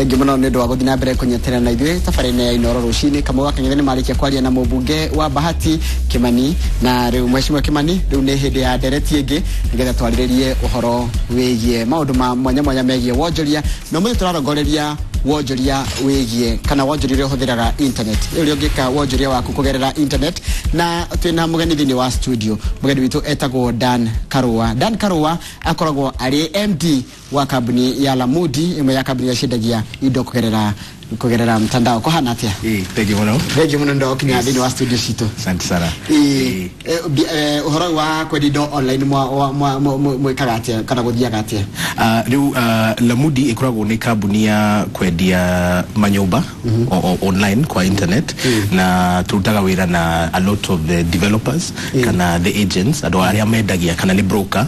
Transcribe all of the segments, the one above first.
Thengiũ mũno nĩ ũndũ wa gũthiĩ na mbere kũnyitanĩra na ithuĩ tabarĩra ya Inoro rũcinĩ. Kamau wa Kang'ethe nĩ marĩkia kwaria na mũmbunge wa Bahati Kimani, na rĩu Mheshimiwa Kimani, rĩu nĩ hĩndĩ ya ndereti ĩngĩ nĩgetha twarĩrĩrie ũhoro wĩgiĩ maũndũ ma mwanya mwanya megiĩ wonjoria, na ũmũthĩ tũrarongoreria wonjoria wĩgiĩ kana wonjoria ũrĩa ũhũthĩraga internet, ũrĩa ũngĩka wonjoria waku kũgerera internet. Na twĩna mũgeni thĩinĩ wa studio. Mũgeni witũ etagwo Dan Karũa. Dan Karũa akoragwo arĩ MD wa kambuni ya Lamudi, ĩmwe ya kambuni iria ciendagia indo kũgerera mtandao. Kũhana atĩa? Eh, thank you mũno. Thengiũ mũno nĩ ũkinya thĩinĩ wa studio citũ. Asante sana. Ĩĩ, ũhoro ũyũ wa kwendia indo online mwĩkaga atĩa kana gũthiaga atĩa? Rĩu Lamudi ĩkoragwo nĩ kambuni ya kwendia manyũmba online kwa internet, na turutaga wĩra na a lot of the developers kana the agents, andũ arĩa mendagia kana nĩ broker,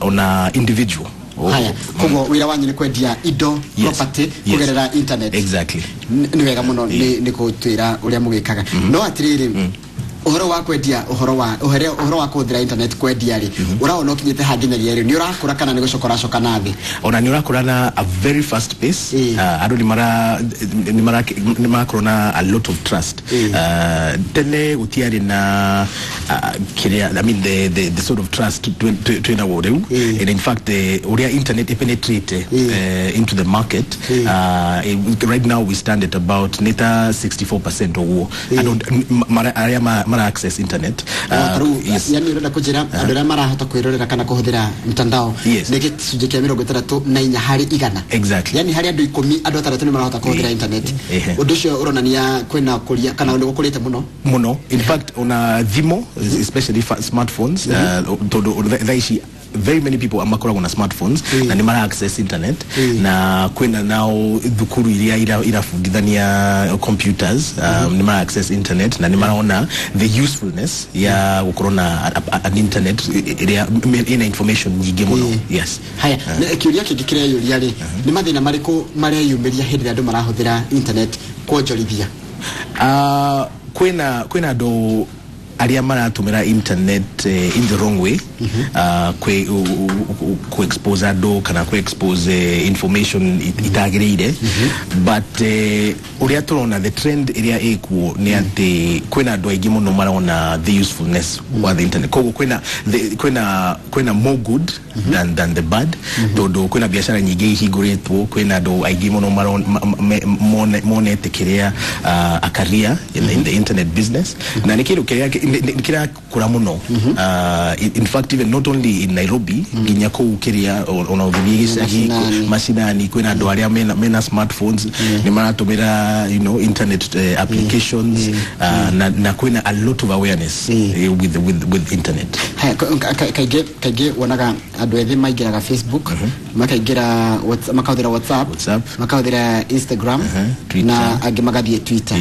ona individual. Haya, koguo wĩra wanyu nĩ kwendia indo, property, kũgerera internet? Exactly. Nĩ wega mũno nĩ gũtwĩra ũrĩa mũgĩkaga. No atĩrĩrĩ, ũhoro wa kwendia, ũhoro wa kũhũthĩra internet kwendia rĩ, ũraona ũkinyĩte ha nginyagia rĩu? Nĩ ũrakũra kana nĩ gũcoka ũracoka na thĩ? Ona nĩ ũrakũra na a very fast pace. Andũ nĩ marakorwo na a lot of trust. Tene gũtiarĩ na kĩrĩa, I mean, the sort of trust twĩnaguo rĩu. And in fact, ũrĩa internet penetrate into the market, right now we stand at about nĩ ta 64% ũguo andũ arĩa mara access internet. Ta rĩu, yani ũrenda kũnjĩra andũ arĩa marahota kwĩrorera kana kũhũthĩra mtandao nĩ gĩcunjĩ kĩa 64%? Exactly. Yani harĩ andũ 10, andũ atandatũ nĩ marahota kũhũthĩra internet. Ũndũ ũcio ũronania kwĩna kũria kana nĩ gũkũrĩte mũno. Mũno. In fact, ona thimũ, especially smartphones, tondũ thaa ici very many people makoragwo na smartphones na nĩ mara access internet, na kwĩna nao thukuru iria irabundithania computers, nĩ mara access internet na nĩ marona the usefulness ya gũkorwo na an internet ĩrĩa ĩna information nyingĩ mũno, yes. Haya, kĩũria kĩngĩ kĩreyũria rĩ, nĩ mathĩna marĩkũ mareyumĩria hĩndĩ ĩrĩa andũ marahũthĩra internet kwonjorithia? Kwĩna andũ arĩa maratũmĩra internet in the wrong way, kũ expose andũ kana kũ expose information itagĩrĩire. But ũrĩa tũrona, the trend ĩrĩa ĩkuo nĩ atĩ kwĩna andũ aingĩ mũno marona the usefulness wa the internet. Koguo kwĩna more good than the bad, tondũ kwĩna biacara nyingĩ ihingũrĩtwo, kwĩna andũ aingĩ mũno monete kĩrĩa a career in the internet business, na nĩ kĩndũ kĩrĩa nĩ kĩrakũra mũno. In fact, even not only in Nairobi, nginya kũu kĩrĩa ona ũngĩthiĩ gĩcagi, Mashinani. Mashinani, kwĩna andũ arĩa mena smartphones, nĩ maratũmĩra internet applications, na kwĩna a lot of awareness with internet. Haya, kaingĩ wonaga andũ ethĩ maingĩraga Facebook, makaingĩra makahũthĩra WhatsApp, WhatsApp. makahũthĩra Instagram, Twitter. na angĩ magathiĩ Twitter.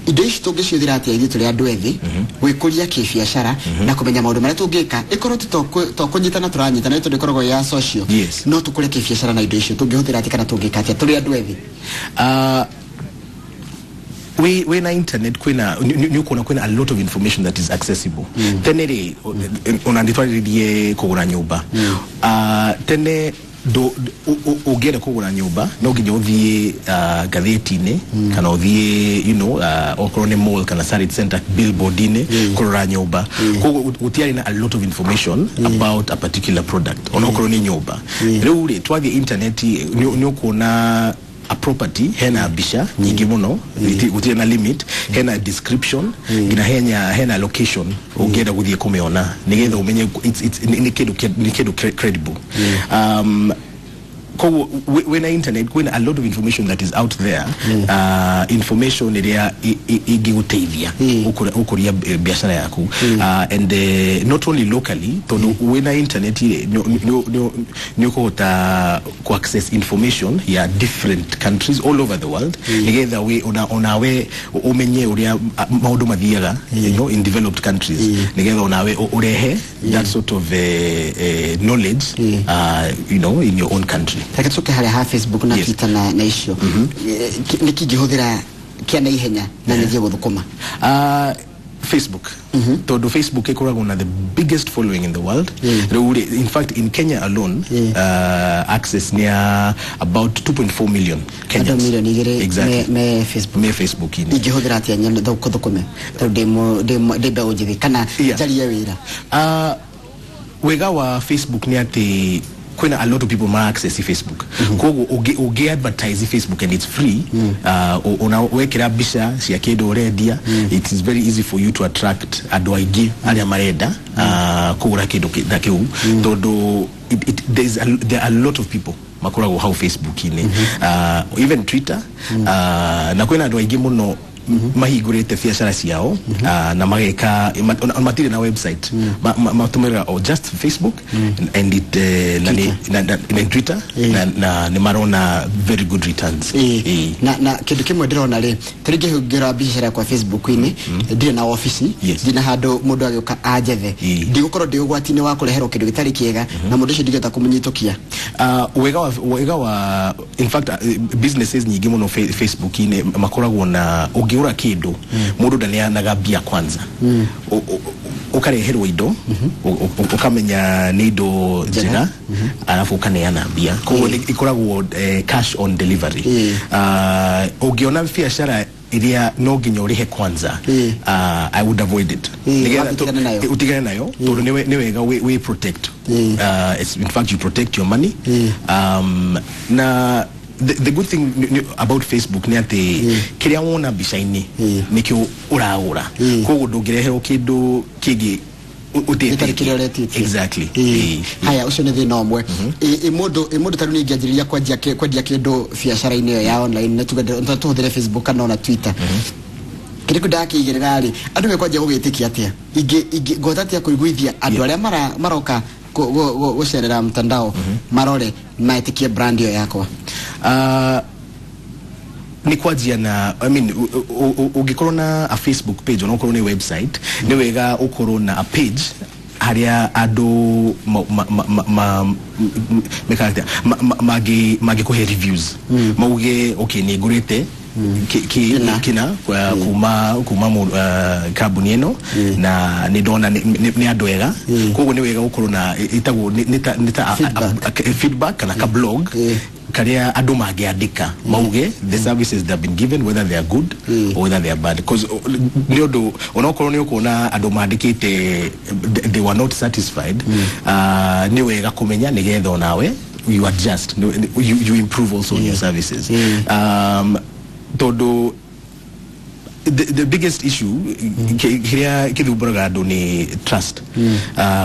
Indo ici tũngĩciũthĩra atĩa ithuĩ tũrĩ andũ ethĩ gwĩkũria kĩbiacara na kũmenya maũndũ marĩa tũngĩka, ĩkorwo ti to kũnyitana tũranyitana, tondũ ĩkoragwo ya social, no tũkũre kĩbiacara na indo icio? Tũngĩhũthĩra atĩa kana tũngĩka atĩa tũrĩ andũ ethĩ? Wĩ na internet, kwĩna nĩ ũkuona kwĩna a lot of information that is accessible. Tene rĩ, ona ndĩtwarĩrĩrie kũgũra nyũmba, tene ũngĩenda kũgũra nyũmba no nginya ũthiĩ ngathĩti-inĩ kana ũthiĩ okorwo nĩ mall kana Sarit Center billboard-inĩ kũrora nyũmba. Koguo gũtiarĩ na a lot of information about a particular product, ona okorwo nĩ nyũmba. Rĩu rĩ, twathiĩ internet, nĩ ũkuona a property hena mbica nyingĩ mũno, gũtirĩ na limit, hena description, nginya hena location ũngĩenda gũthiĩ kũmĩona nĩgetha ũmenye nĩ kĩndũ credible. Koguo wĩna internet, kwĩna a lot of information that is out there, information ĩrĩa ĩngĩgũteithia gũkũria biacara yaku, and not only locally, tondũ wĩna internet rĩ, nĩ ũkũhota ku access information ya different countries all over the world, nĩgetha we onawe ũmenye ũrĩa maũndũ mathiaga in developed countries, nĩgetha onawe ũrehe that sort of knowledge in your own country. Reke tũcoke harĩa ha Facebook na Twitter na icio. Nĩ kĩngĩhũthĩra kĩa na ihenya na nĩthiĩ gũthũkũma? Facebook, tondu Facebook ikoragwo na the biggest following in the world. Riu rĩ, in fact in Kenya alone, access near about 2.4 million Kenyans. Andũ 2 milioni Exactly. me Facebook. Me Facebook-inĩ. Ingĩhũthĩra atĩa nyone thũkũme tondũ ndĩ mbeũ njĩthĩ kana njarie wĩra? Wega wa Facebook nĩ atĩ kwĩna a lot of people ma access Facebook. Koguo ũngĩ advertise Facebook, and it's free, ona wekĩra mbica cia kĩndũ ũrendia, it is very easy for you to attract andũ aingĩ arĩa marenda kũgũra kĩndũ ta kĩu, tondũ there are a lot of people makoragwo hau Facebook-inĩ, even Twitter, na kwĩna andũ aingĩ mũno mahingũrĩte biacara ciao, na mageka matirĩ na website. Matũmĩraga o just Facebook and it na na Twitter, na nĩ marona very good returns. Na kindu kimwe ndĩrona rĩ, tarĩngĩ hingĩra biacara yakwa Facebook-inĩ, ndirĩ na obici, ndirĩ na handũ mũndũ agĩũka anjethe, ndigũkorwo ndĩ ũgwati-inĩ wa kũreherwo kĩndũ gĩtarĩ kĩega na mũndũ ũcio ndingĩhota kũmũnyitũkia? Wega wa in fact, businesses nyingĩ mũno Facebook-inĩ makoragwo na ũngĩgũra kĩndũ, mũndũ ndaneanaga mbia kwanza. Ũkareherwo indo, ũkamenya nĩ indo njega, arabu ũkaneana mbia. Koguo ĩkoragwo cash on delivery. Ũngĩona biacara iria no nginya ũrĩhe kwanza, I would avoid it. Nĩgetha Ũtigane nayo. Utigane nayo, tondũ nĩ wega we protect, in fact you protect your money. Na the good thing about Facebook nĩ atĩ kĩrĩa wona mbica-inĩ nĩkĩo ũragũra. Koguo ndũngĩreherwo kĩndũ kĩngĩ gĩtarĩ kĩrĩa ũretĩtie. Exactly. Haya, ũcio nĩ thĩna ũmwe. Ĩ mũndũ tarĩu nĩ ingĩanjĩrĩria kwendia kĩndũ biacara-inĩ ĩyo ya online, nĩ tuge no tũhũthĩre Facebook kana ona Twitter, kĩrĩa kĩu ndakĩigĩrĩra rĩ, andũ mekwanjia gũgĩtĩkia atĩa? Ingĩ ngũhota atĩa kũiguithia andũ arĩa maroka gũcerera mtandao marore metĩkie brand ĩyo yakwa? Nĩ kwanjia na, I mean, ũngĩkorwo na a Facebook page, ona ũkorwo nĩ website, nĩ wega ũkorwo na a page harĩa andũ mekaga atĩa? Mangĩkũhe reviews, mauge, "Okay, nĩ ngũrĩte Kĩna. kĩna kuma kambuni ĩno na nĩ ndona nĩ andũ ega." Koguo nĩ wega gũkorwo na ĩtagwo nĩ ta Feedback. A feedback kana ka blog karia andũ mangĩandĩka mauge the services they have been given, whether they are good or whether they are bad, because nĩ ũndũ onokorwo nĩ ũkuona andũ mandĩkĩte they were not satisfied, nĩ wega kũmenya nĩgetha onawe you adjust, you improve also on your services, tondũ the biggest issue kiria kithumbũraga andũ nĩ trust.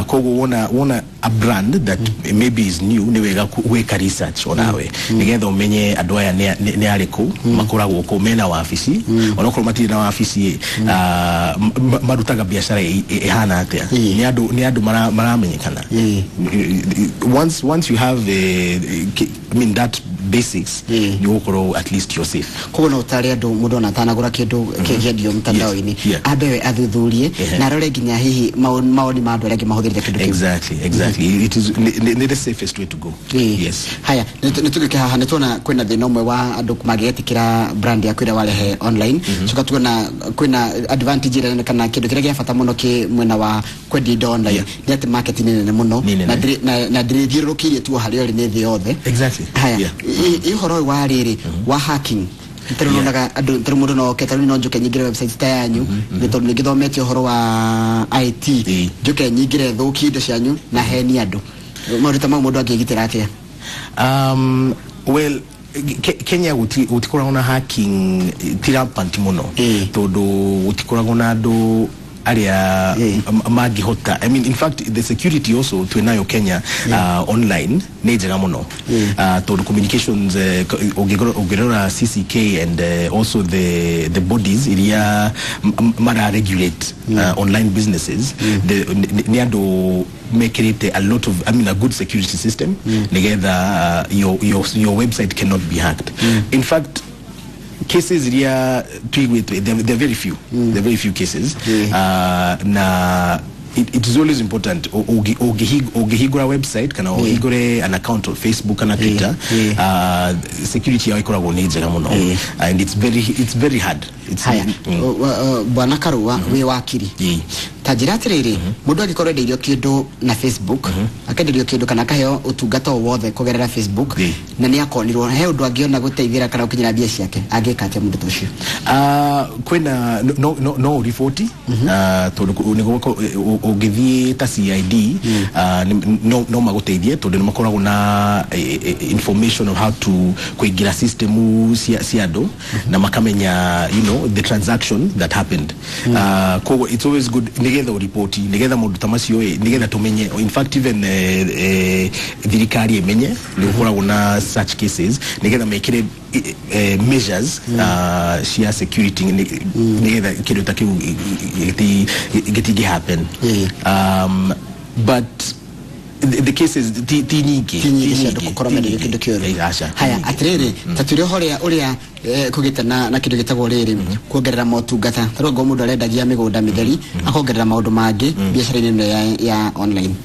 Koguo wona a brand that maybe is new, nĩ wega gwĩka research onawe nĩgetha ũmenye andũ aya nĩ arĩkũ, makoragwo kũ, mena wabici, onokorwo matirĩ na wabici, marutaga biacara ĩhana atĩa, nĩ andũ maramenyekana. Once you have I mean, that basics, nĩ ũgũkorwo at least you're safe. Koguo no ũtare andũ, mũndũ ona atanagũra kĩndũ kĩendio mtandao-inĩ, ambe we athuthurie na arore nginya hihi mawoni ma andũ arĩa angĩ mahũthĩrĩte kĩndũ kĩu. Exactly. It is the safest way to go. Yes. Haya, nĩ tũgĩke haha, nĩ tuona kwĩna thĩna ũmwe wa andũ mangĩgetĩkĩra brand yaku ĩrĩa warehe online. Coka tuona kwĩna advantage ĩrĩa nene kana kĩndũ kĩrĩa gĩa bata mũno kĩ mwena wa kwendia indo online nĩ atĩ market nĩ nene mũno Nĩ nene. na ndĩrĩthiũrũrũkĩirie tu o harĩa ũrĩ, nĩ thĩ yothe. Haya, ũhoro ũyũ wa rĩrĩ wa hacking, tarĩu nonaga andũ, tarĩu mũndũ no oke, tarĩu no njũke nyingĩre website ta yanyu, nĩ tondũ nĩ ngĩthomete ũhoro wa IT, njũke nyingĩre thũkie indo cianyu na henie andũ. Maũndũ ta mau mũndũ angĩgitĩra atĩa? Well, Kenya gutikoragwo na hacking ti rampant mũno, tondũ gutikoragwo na andũ arĩa mangĩhota. I mean, in fact, the security also twĩnayo Kenya online nĩ njega mũno, tondũ communications, ũngĩrora CCK and also the bodies iria mara regulate online businesses, nĩ andũ mekĩrĩte a lot of, I mean, a good security system nĩgetha your website cannot be hacked. In fact, cases iria tuiguĩte, they're very few. They're very few cases. Na It is always important ũngĩhingũra website kana ũhingũre an account on Facebook kana Twitter, security yao ĩkoragwo nĩ njega mũno and it's very hard. It's, Haya, bwana Karua, wĩ wakiri, ta njĩra atĩrĩrĩ, mũndũ angĩkorwo endeirio kĩndũ na Facebook, akenderio kĩndũ kana akaheo ũtungata o wothe kũgerera Facebook, na nĩ akonirwo, he ũndũ angĩona gũteithĩra kana gũkinyĩra mbia ciake, angĩka atĩa mũndũ ta ũcio? Kwĩna no ũriboti, tondũ nĩguo ũngĩthiĩ ta CID, no magũteithie tondũ nĩ makoragwo na information of how to kũingĩra system cia andũ na makamenya the transaction that happened. Koguo it's always good nigetha ũriboti, nigetha maũndũ ta macio ĩ, nigetha tũmenye. In fact, even thirikari ĩmenye nĩ gũkoragwo na such cases, nigetha mekĩre measures cia security, nigetha kĩndũ ta kĩu gĩtingĩ happen. But the cases ti nyingĩ. Ti nyingĩ cia andũ gũkorwo menderio kĩndũ kĩũru. Aca, ti Haya, nyingĩ. Atĩrĩrĩ, ta twĩre ũhoro ũrĩa kũgĩte na kĩndũ gĩtagwo rĩrĩ kuongerera motungata. Ta rĩu angorwo mũndũ arendagia mĩgũnda mĩtheri, akongerera maũndũ mangĩ biacara-inĩ ĩno ya online.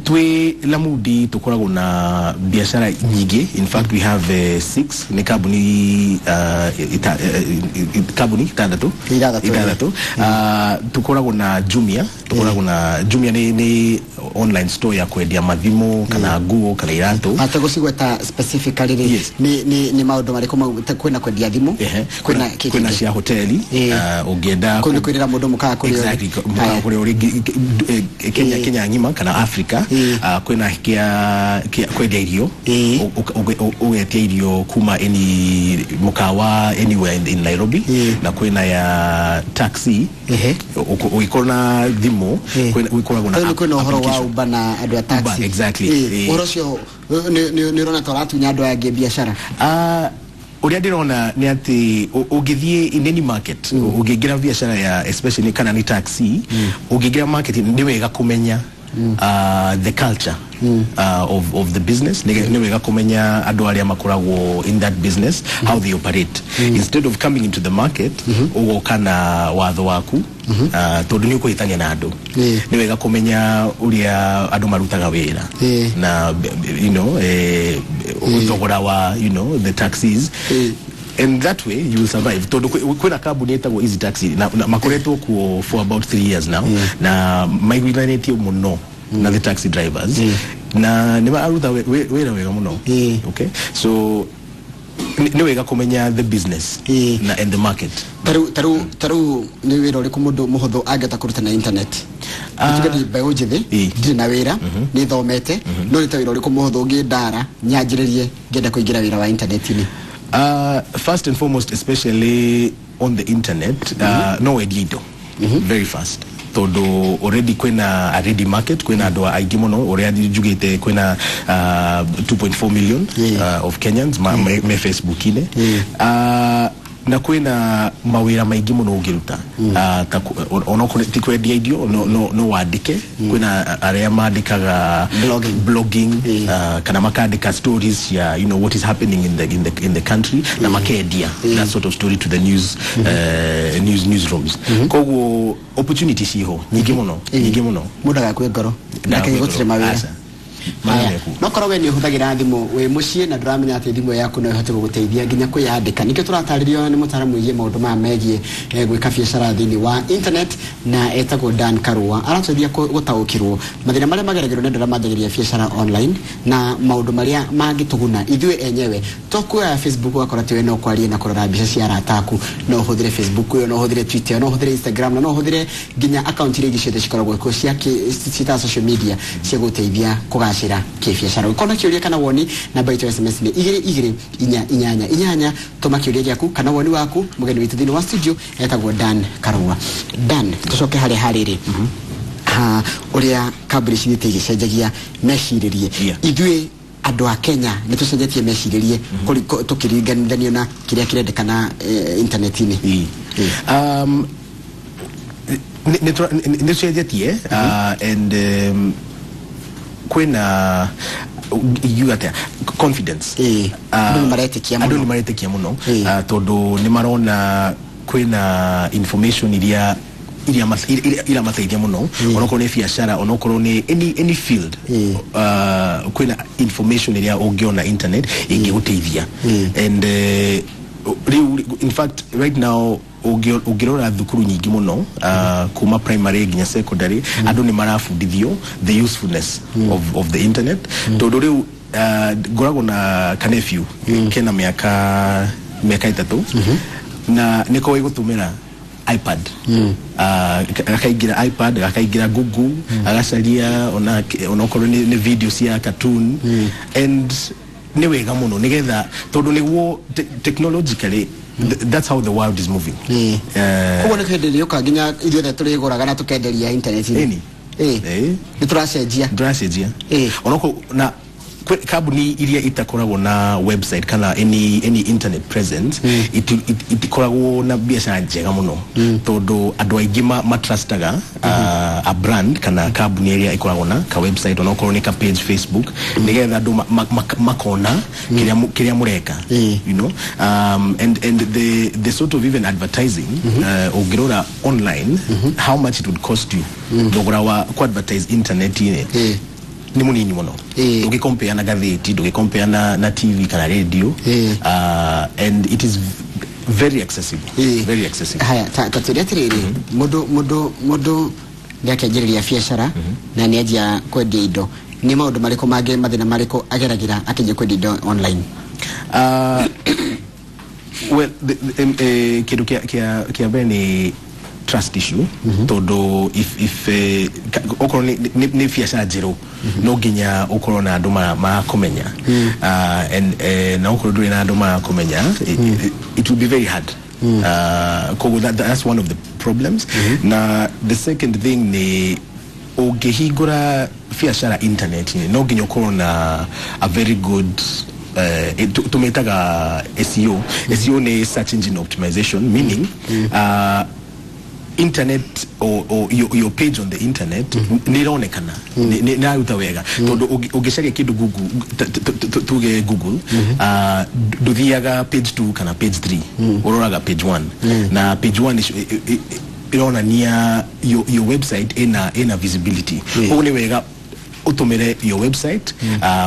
Twĩ Lamudi tukoragwo na biacara nyingĩ. In fact, we have six, nĩ kambuni kambuni itandatu. Ithathatũ. Ithathatũ. Tukoragwo na Jumia, tukoragwo na Jumia nĩ online store ya kwendia mathimũ kana nguo kana iratũ. Atagũcigweta specifically rĩ, nĩ maũndũ marĩkũ mau? Ta kwĩna kwendia thimũ, kwĩna kĩ kwĩna kĩngĩ? Cia hoteli, ũngĩenda Kũu nĩ kwĩrĩra mũndũ mũkaga kũrĩa ũrĩ. Exactly, mũkawa kũrĩa ũrĩ Kenya, Kenya ng'ima kana Africa. Kwĩna kĩa kwendia irio. Ũgetia irio kuma any mũkawa anywhere in Nairobi. Na kwĩna ya taxi. Ũgĩkorwo na thimũ, kwĩna, gũkoragwo na Rĩu nĩ kwĩna ũhoro wa application. Uber na andũ a taxi. Uber, exactly. Ũhoro ũcio nĩ ũrona ta ũratunya andũ aya angĩ biacara? Ũrĩa ndĩrona nĩ atĩ ũngĩthiĩ in any market, ũngĩingĩra biacara ya especially kana nĩ taxi, ũngĩingĩra market nĩ wega kũmenya the culture of the business. Nĩ wega kũmenya andũ arĩa makoragwo in that business, how they operate, instead of coming into the market ũgoka na watho waku, tondũ nĩ ũkũhĩtania na andũ. Nĩ wega kũmenya ũrĩa andũ marutaga wĩra na thogora wa the taxis, and that way you will survive, tondũ kwĩna kambuni ĩtagwo Easy Taxi na makoretwo kuo for about 3 years now, na maiguithanĩtie mũno na the taxi drivers, na nĩ mararuta wĩra wega mũno. Okay, so nĩ wega kũmenya the business na and the market. Tarĩu nĩ wĩra ũrĩkũ mũndũ mũhũthũ angĩhota kũruta na internet? Tuge ndĩ mbeũ njĩthĩ, ndirĩ na wĩra, nĩ thomete, no nĩ ta wĩra ũrĩkũ mũhũthũ ũngĩndara nyanjĩrĩrie ngĩenda kũingĩra wĩra wa internet-inĩ? First and foremost, especially on the internet, no wendie indo very fast, tondũ already kwĩna a ready market, kwĩna andũ aingĩ mũno. Ũrĩa njugĩte, kwĩna 2.4 million of Kenyans me Facebook-inĩ, na kwĩna mawĩra maingĩ mũno ũngĩruta. Ta onokorwo ti kwendia irio, no wandĩke. Kwĩna arĩa mandĩkaga Blogging. Blogging, kana makandĩka stories cia what is happening in the country, na makendia that sort of story to the newsrooms. Koguo opportunity ciho nyingĩ mũno, nyingĩ mũno. Mũndũ agakue ngoro ndakage gũtirĩ mawĩra. Aca. Mawĩra Haya, mekuo. no korwo we nĩ ũhũthagĩra thimũ wĩ mũciĩ na ndũramenya atĩ thimũ yaku no ĩhote gũgũteithia nginya kwĩyandĩka, nĩkĩo tũratarĩrio nĩ mũtaaramu wĩgiĩ maũndũ maya megiĩ gwĩka biacara thĩinĩ wa internet, na etagwo Dan Karua. Aratũteithia gũtaũkĩrwo mathĩna marĩa mageragĩrwo nĩ andũ arĩa manjagĩrĩria biacara online na maũndũ marĩa mangĩtũguna ithuĩ enyewe. To kuoya Facebook ũgakora atĩ we no kwaria na kũrora mbica cia arata aku. No ũhũthĩre Facebook ĩyo, no ũhũthĩre Twitter, no ũhũthĩre Instagram, na no ũhũthĩre nginya account iria ingĩ ciothe cikoragwo kuo cia cita social media cia gũteithia kũgacĩra kĩbiacara. Ũngĩkorwo na kĩũria kana woni, namba itũ ya SMS nĩ 22488. Tũma kĩũria gĩaku kana woni waku. Mũgeni witũ thĩinĩ wa studio etagwo Dan Karua. Dan, tũcoke harĩa harĩrĩ ha ũrĩa kambuni cithiĩte igĩcenjagia mecirĩrie. Ithuĩ andũ a Kenya nĩ tũcenjetie mecirĩrie tũkĩringanithanio na kĩrĩa kĩrendekana internet-inĩ? Nĩ cenjetie, and kwĩna, ingiuga atĩa, confidence. Andũ nĩ maretĩkia Andũ mũno. nĩ maretĩkia mũno, tondũ nĩ marona kwĩna information iria iria iramateithia muno, onokorwo nĩ biacara, onokorwo nĩ any field, kwĩna information ĩrĩa ũngĩona internet ĩngĩgũteithia. And rĩu in fact right now ũngĩrora thukuru nyingĩ mũno, kuma primary nginya secondary, andũ nĩ marabundithio the usefulness of the internet, tondũ rĩu ngoragwo na kanephew kena mĩaka 3 na nĩko gũtũmĩra iPad, gakaingĩra iPad, gakaingĩra Google, agacaria ona onokorwo nĩ video cia cartoon. And nĩ wega mũno nĩgetha tondũ nĩguo technologically that's how the world is moving. Koguo nĩ hĩndĩ ĩrĩũka nginya ithuothe tũrĩgũraga na tũkenderia internet-inĩ. Ĩni. Nĩ tũracenjia. Ndũracenjia. Onoko na kambuni iria itakoragwo na website kana any internet presence itikoragwo na biacara njega muno, tondu andu aingi matrustaga a brand kana kambuni iria ikoragwo na ka website, onokorwo ni ka page Facebook, nigetha andu makona kiria mureka, you know and the sort of even advertising, ungirora online how much it would cost you, thogora wa ku advertise internet-inĩ nĩ mũnini mũno ndũgĩkompea na gathĩti, ndũgĩkompea na TV kana radio, and it is very accessible, very accessible. Haya, ta tũrie atĩrĩrĩ, mũndũ nĩakĩanjĩrĩria biacara na nĩanjia kwendia indo, nĩ maũndũ marĩkũ mangĩ, mathĩna marĩkũ ageragĩra akĩanjia kwendia indo online? Well, kĩndũ kĩa mbere nĩ trust issue, tondu if okorwo nĩ biacara njerũ, no nginya ũkorwo na andũ marakomenya, and na okorwo ndũrĩ na andũ marakomenya, it will be very hard. Koguo that's one of the problems. Na the second thing nĩ ũngĩhingũra biacara internet-inĩ, no nginya ũkorwo na a very good tumetaga SEO. SEO ni search engine optimization, meaning internet or your page on the internet nĩ ĩronekana nĩ ĩraruta wega, tondũ ũngĩcaria kĩndũ Google, tuge Google, ndũthiaga page 2 kana page 3, ũroraga page 1, na page 1 ĩronania your website ĩna visibility. Koguo nĩ wega utumire your website,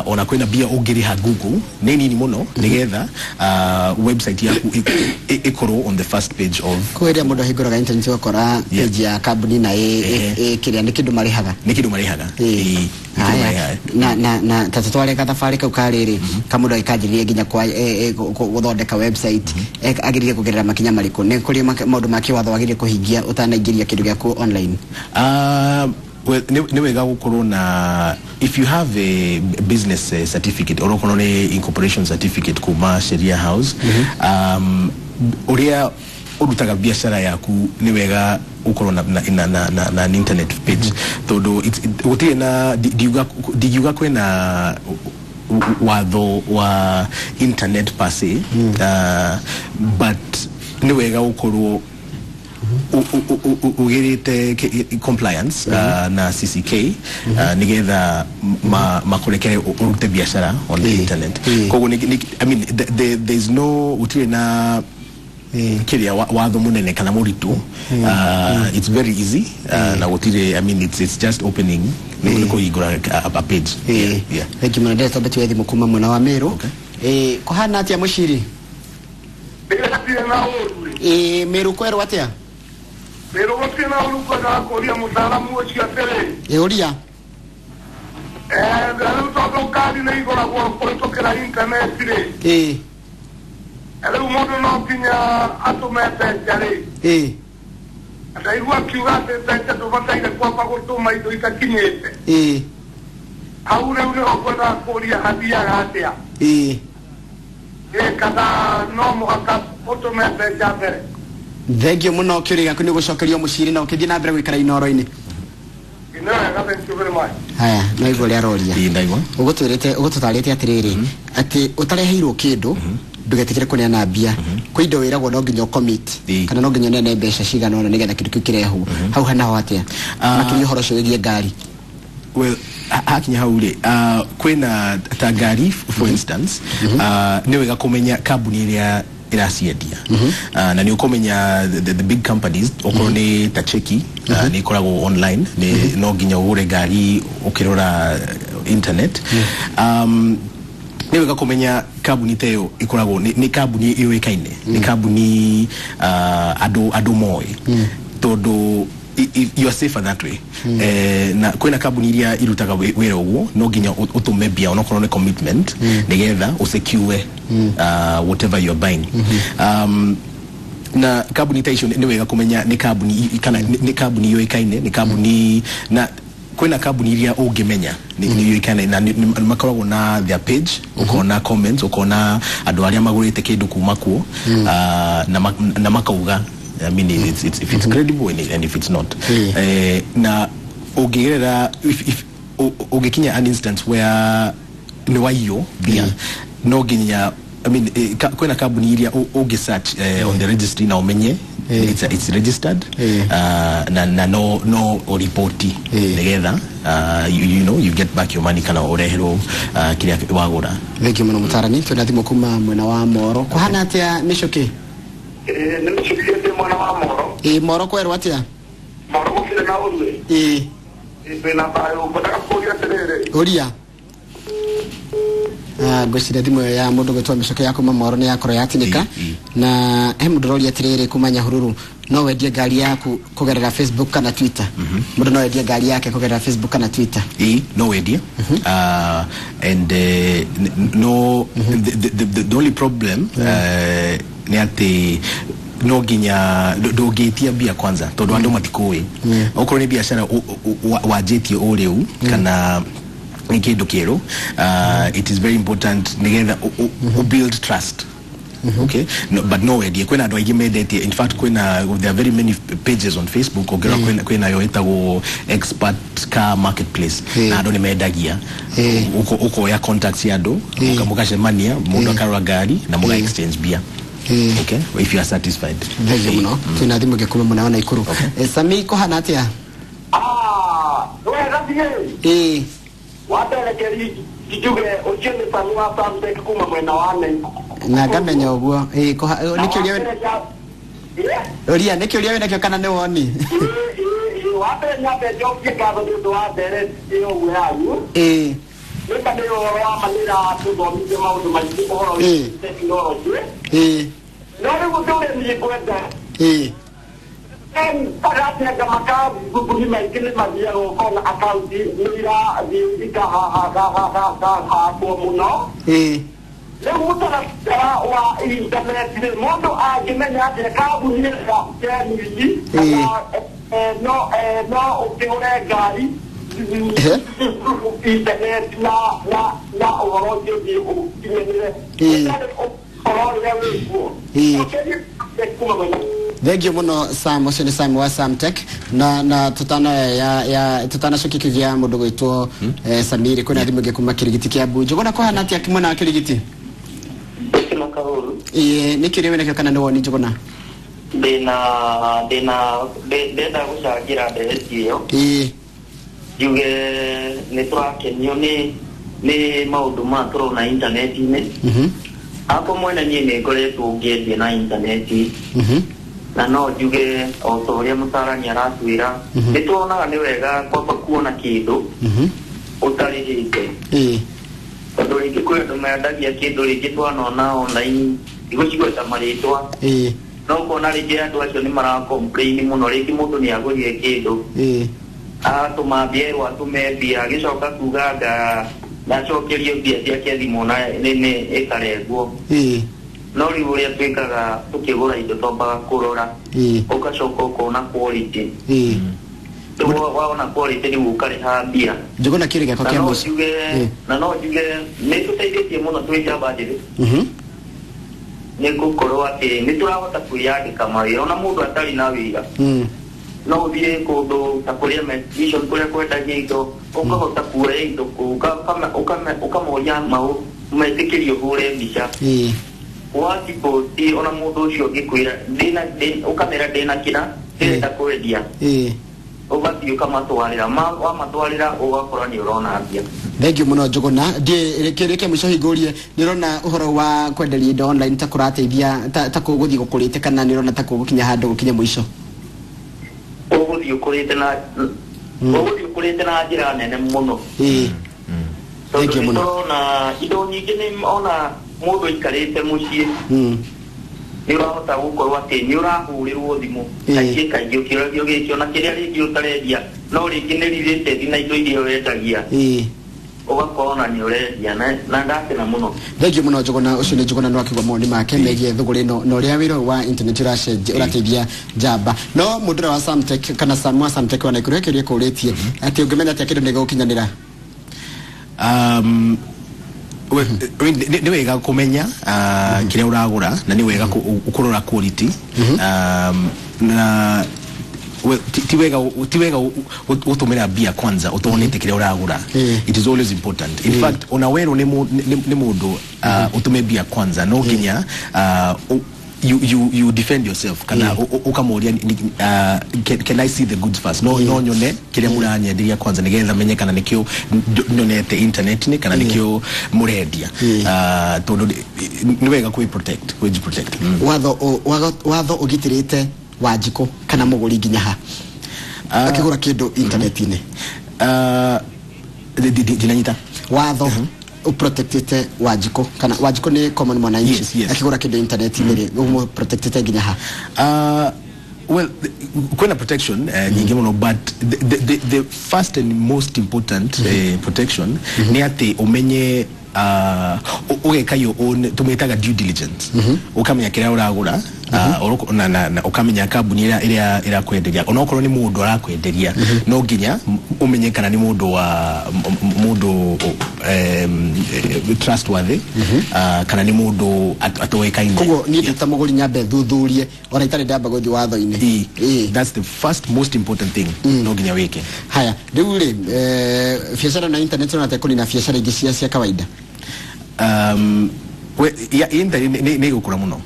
ona kwina mbia ũngĩrĩha Google nĩ nini mũno, nĩgetha website yaku ĩkorwo on the first page of Koguo rĩrĩa mũndũ ahingũraga internet ũgakora page ya kambuni na kĩrĩa nĩ kĩndũ marĩhaga. Nĩ kĩndũ marĩhaga. Ĩĩ, nĩ kĩndũ Haya, marĩhaga. na ta tũtware gathabarĩ kau ka rĩrĩ kamũndũ agĩkanjĩrĩria nginya kwa gũthondeka website, agĩrĩire kũgerera makinya marĩkũ? Nĩ kũrĩ maũndũ ma kĩwatho wagĩrĩire kũhingia ũtanaingĩria kĩndũ gĩaku online? Well, nĩ wega gũkorwo na, if you have a business certificate or okorwo nĩ incorporation certificate kuma Sheria House, ũrĩa ũrutaga biacara yaku, nĩ wega ũkorwo na an internet page, tondũ gũtirĩ na ndingiuga kwĩna watho wa internet per se, but nĩ wega ũkorwo ugirite compliance na CCK, nigetha makurekere urute biacara on the internet. Koguo I mean, there is no, gũtirĩ na kiria watho munene kana mũritũ. It's very easy, na gũtirĩ, I mean, it's just opening, nĩ kũhingũra a page. Yeah. Thank you mũno. Ndĩreta mbeti thimũ kuma mwena wa Meru. Kũhana atĩa mũciri? Ndĩratirĩ na ũru. Meru kwerwo atĩa? Meru gũtirĩ na ũru. Kwendaga kũria mũtaaramu ũcio atĩrĩ. Ũria. Rĩu tondũ ngari nĩ igũragwo kũhĩtũkĩra intaneti rĩ, rĩu mũndũ no nginya atũme mbeca rĩ, ndaigua akiuga atĩ mbeca ndũbataire kwamba gũtũma indo itakinyĩte. Hau rĩu nĩho ngwendaga kũria hathiaga atĩa, kana no mũhaka ũtũme mbeca mbere? Thank you mũno, kĩũria gĩaku nĩ gũcokerio mũciri, na ũkĩthiĩ na mbere gũikara Inoro-inĩ. Nĩ wega, thank you very much. Haya, no igua ũrĩa aroria. Ĩĩ, ndaigua. Ũgũtwĩrĩte, ũgũtũtarĩte atĩrĩrĩ, atĩ ũtareheirwo kĩndũ ndũgetĩkĩre kũneana mbia. Kwĩ indo wĩragwo no nginya ũcommit kana no nginya ũneane mbeca cigana ũna nĩgetha kĩndũ kĩu kĩrehwo. Hau hanaho atĩa, makĩria ũhoro ũcio wĩgiĩ ngari? Well, hakinya hau rĩ, kwĩna ta ngari for instance, nĩ wega kũmenya kambuni ĩrĩa ĩraciendia. Na nĩ ũkũmenya the big companies, okorwo nĩ ta cheki, nĩ ĩkoragwo online, nĩ no nginya ũgũre ngari ũkĩrora internet. Nĩ wega kũmenya kambuni ta ĩyo ĩkoragwo nĩ kambuni yũĩkaine, nĩ kambuni andũ moĩ, tondũ you are safer that way. Na kwĩna kambuni iria irutaga wĩra ũguo, no nginya ũtũme mbia onokorwo nĩ commitment, nĩgetha ũsecure whatever you are buying. Na kambuni ta icio nĩ wega kũmenya nĩ kambuni kana nĩ kambuni yũĩkaine, nĩ kambuni, na kwĩna kambuni iria ũngĩmenya nĩ yũĩkaine na nĩ makoragwo na their page, ũkona comments, ũkona andũ arĩa magũrĩte kĩndũ kuma kuo, na makauga, I mean, it's if it's credible and if it's not. Na ũngĩgerera, if ũngĩkinya an instance where nĩ waiywo mbia, no nginya, I mean, kwĩna kambuni iria ũngĩ search on the registry na ũmenye it's registered, na no ũripoti, nĩgetha you know you get back your money kana ũreherwo kĩrĩa wagũra. Thengiũ mũno mũtarani. Twĩna thimũ kuma mwena wa Moro. Kũhana atĩa, Mĩcũkĩ? Nĩ Mĩcũkĩ, ndĩ mwena wa Moro. Ĩ, Moro kwerwo atĩa? Moro gũtirĩ na ũruĩ. Twĩna thayũ. Ngwendaga kũũria atĩrĩrĩ. Ũria. Ngwĩciria thimũ ĩyo ya mũndũ gwĩtwo Mĩcũkĩ ya kuma Moro nĩ yakorwo yatinĩka. Na he mũndũ ũroria atĩrĩrĩ kuma Nyahururu, no wendie ngari yaku kũgerera Facebook kana Twitter? Mũndũ no endie ngari yake kũgerera Facebook kana Twitter? Ĩ, no wendie, and no, the only problem nĩ atĩ no nginya ndũngĩtia mbia kwanza, tondũ andũ matikũĩ. Okorwo nĩ biacara wanjĩtie o rĩu kana nĩ kĩndũ kĩerũ, it is very important nĩgetha build trust. Okay, no, but no wendie. Kwĩna andũ aingĩ mendetie. In fact, kwĩna, there are very many pages on Facebook. Ũngĩrora, kwĩna yo ĩtagwo Expert Car Marketplace, na andũ nĩ mendagia. Ũkoya contacts cia andũ, mũgacemania, mũndũ akarora ngari na mũga exchange mbia. Okay, if you are satisfied. Thengiũ mũno. Twĩna thimũ ĩngĩ kuma mwena wa Naikuru. Sami, kũhana atĩa? Ah, wega thiĩ. Wa mbere keri njuge ũcio nĩ Sami wa Samsung kuma mwena wa Naikuru. Na ngamenya ũguo. Ĩ, nĩ kĩũria ũria, nĩ kĩũria wĩnakĩo kana nĩ woni? Wa mbere nyambe njokie ngatho nĩ ũndũ wa ndereti ĩyo ũguo yanyu. Nĩka nĩ ũhoro wa ma, nĩ ĩratũthomithia maũndũ maingĩ ũhoro wĩgiĩ tekinoronjĩ. No rĩu ũndũ ũrĩa niĩ ngwenda, agatenga makambuni maingĩ nĩ mathiaga ũkona akaunti nĩ irathiĩ ikahahahahahahwo mũno. Rĩu mũtaratara wa internet rĩ, mũndũ angĩmenya atĩa kambuni ĩrĩa genuine, kana no ũkĩgũre ngari internet na ũhoro ũcio ũthiĩ ũkinyanĩre ũhoro ũrĩa wĩkuo? Kuma mwena. Thengiũ mũno, Sam. Ũcio nĩ Sam wa Samtech. Na tutana ya tutanacokia kĩũria mũndũ gwĩtwo Samiri, kwĩna thimũ ĩngĩ kuma Kĩrigiti kĩa Bunjo. Njũgũna, kũhana atĩa mwena wa Kĩrigiti? Ndĩna kahũru. Ĩ, nĩ kĩũria wĩnakĩo kana nĩ woni, Njũgũna? Ndĩna ndenda gũcangĩra ndereti ĩyo. Njuge nĩ tũrakenio nĩ maũndũ maya tũrona intaneti-inĩ. Hakwa mwene niĩ nĩ ngoretwo ngĩendia na intaneti, na no njuge o ta ũrĩa mũtarani aratwĩra, nĩ tuonaga nĩ wega kwamba kuona kĩndũ ũtarĩhĩte, tondũ rĩngĩ kwĩ andũ mendagia kĩndũ rĩngĩ twanona online, ndigũcigweta marĩtwa, no ũkona rĩngĩ andũ acio nĩ mara complain mũno. Rĩngĩ mũndũ nĩ agũrire kĩndũ, atũma mbia, erwo atũme mbia, agĩcoka kuga anga ndacokerio mbia ciake thimũ na nĩ ĩkarengwo. No rĩu ũrĩa twĩkaga tũkĩgũra indo, twambaga kũrora, ũgacoka ũkona quality. Rĩu waona quality, rĩu ũkarĩha mbia. Njũgũna, kĩũria gĩakwa Na kĩa no mũico. njuge, na no njuge nĩ tũteithĩtie mũno twĩ njamba njĩthĩ, nĩ gũkorwo atĩ nĩ tũrahota kwĩyandĩka mawĩra ona mũndũ atarĩ na wĩra. No ũthiĩ kũndũ ta kũrĩa mission, kũrĩa kwendagia indo, ũkahota kuoya indo kũu, ũkamoria metĩkĩrie ũhũre mbica, waciposti, ona mũndũ ũcio ũngĩkwĩra ndĩna, ũkamera ndĩna kĩra ndĩrenda kwendia. Ũgathiĩ ũkamatwarĩra, wamatwarĩra ũgakorwo nĩ ũrona mbia. Thank you muno Njuguna. Ndiĩ kĩũria kĩa mũico hingũrie, nĩ ũrona ũhoro wa kwenderia indo online ta kũrateithia ta kũgũthiĩ gũkũrĩte, kana nĩ ũrona ta kũgũkinya handũ gũkinye mũico? Ũgũthiĩ ũkũrĩte na ũgũthiĩ ũkũrĩte na njĩra nene mũno. Thank you Tondũ muno. nĩtũrona indo nyingĩ nĩ ona mũndũ aikarĩte mũciĩ nĩ ũrahota gũkorwo atĩ nĩ ũrahũrĩrwo thimũ kaingĩ kaingĩ ũkĩũragio gĩkĩ ona kĩrĩa rĩngĩ ũtarendia, no rĩngĩ nĩ related na indo iria ũrendagia, ũgakorwo na nĩ ũrendia na ndakena mũno. Thank you muno Njuguna. Ũcio nĩ Njuguna, no akiuga mawoni make megiĩ thũgũrĩ ĩno na ũrĩa wĩra wa internet ũracenjia, ũrateithia njamba. No mũndũ ũrĩa wa Samtech kana Sam wa Samtech wa Nakuru kĩũria kũrĩtie atĩ ũngĩmenya atĩa kĩndũ nĩ gĩgũkinyanĩra? I mean, nĩ wega kũmenya kĩrĩa ũragũra, na nĩ wega kũrora quality, na ti wega gũtũmĩra mbia kwanza ũtonete kĩrĩa ũragũra. It is always important. In fact, ona werwo nĩ mũndũ ũtũme mbia kwanza, no nginya you defend yourself kana ukamuria, "Can I see the goods first? No nyone kiria muranyenderia kwanza nigetha menye kana nikio nyonete internet-inĩ kana nikio murendia?" Tondu nĩ wega kwĩ protect, kwĩ protect. Watho ũgitĩrĩte Wanjikũ kana mũgũri nginya ha akĩgũra kĩndũ internet-inĩ? Ndinanyita. Watho ũprotectĩte Wanjikũ, kana Wanjikũ nĩ common mwananchi, akĩgũra kĩndũ internet-inĩ rĩ, ũmũprotectĩte nginya ha? Well, kwĩna protection nyingĩ mũno, but the first and most important protection nĩ atĩ ũmenye, ũgeka your own, tũmĩtaga due diligence, ũkamenya kĩrĩa ũragũra, na ũkamenya kambuni ĩrĩa ĩrakwenderia. Onokorwo nĩ mũndũ arakwenderia, no nginya ũmenye kana nĩ mũndũ wa mũndũ trustworthy, kana nĩ mũndũ atoĩkaine. Koguo niĩ ndĩ ta mũgũri nyambe thuthurie ona itarĩ ndamba gũthiĩ watho-inĩ. That's the first most important thing no nginya wĩke. Haya, rĩu rĩ, biacara na internet ũrona ta kũnina biacara ingĩ cia kawaida? We, ya, internet nĩ ĩgũkũra mũno.